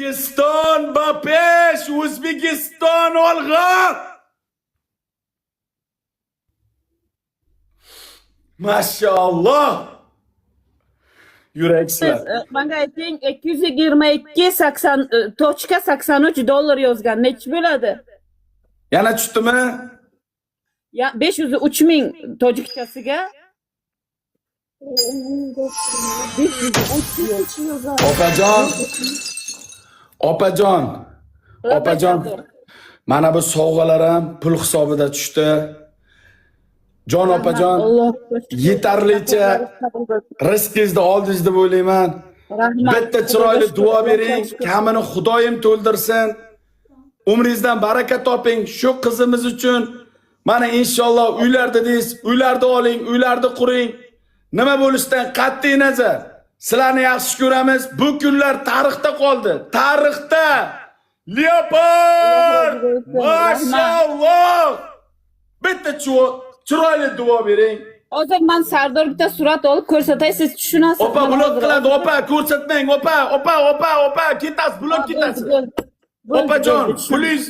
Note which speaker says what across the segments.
Speaker 1: O'zbekiston ba pesh, O'zbekiston olg'a! Mashalloh. Yuraksizlar.
Speaker 2: Siz, manga ayting, 222 80 tochka 83 dollar yozgan. Nechi bo'ladi?
Speaker 1: Yana tushdimi?
Speaker 2: Ya 503 ming tojikchasiga 503 ming.
Speaker 1: Opajon. Opajon. Opajon. Mana bu sovg'alar ham pul hisobida tushdi. Jon opajon,
Speaker 2: Alloh
Speaker 1: yetarlicha rizqingizni oldingiz deb o'ylayman.
Speaker 2: Rahmat.
Speaker 1: Bitta chiroyli duo bering, kamini Xudoyim to'ldirsin. Umringizdan baraka toping shu qizimiz uchun. Mana inshaalloh uylarda deysiz, uylarda oling, uylarda quring. Nima bo'lishidan qat'iy nazar. Sizlarni yaxshi ko'ramiz. Bu kunlar tarixda qoldi. Tarixda. Leopard! Mashalloh! Bitta chiroyli duo bering.
Speaker 2: Hozir man Sardor bitta surat olib ko'rsatay, siz tushunasiz.
Speaker 1: Opa
Speaker 2: Mana
Speaker 1: blok
Speaker 2: hozir-
Speaker 1: qiladi, opa ko'rsatmang, opa, opa, opa, opa, ketasiz, blok ketasiz.
Speaker 2: Bo'ldi, bo'ldi,
Speaker 1: Opajon,
Speaker 2: bo'ldi, tushundim.
Speaker 1: pulingiz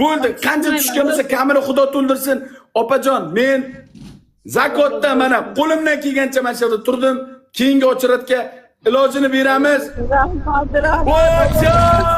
Speaker 1: bo'ldi. Qancha tushgan bo'lsa kamini Xudo to'ldirsin. Opajon, men zakotda mana qo'limdan kelgancha mana shu yerda turdim. Keyingi ochiratga ilojini beramiz.
Speaker 2: Rahmat, rahmat.
Speaker 1: Opajon!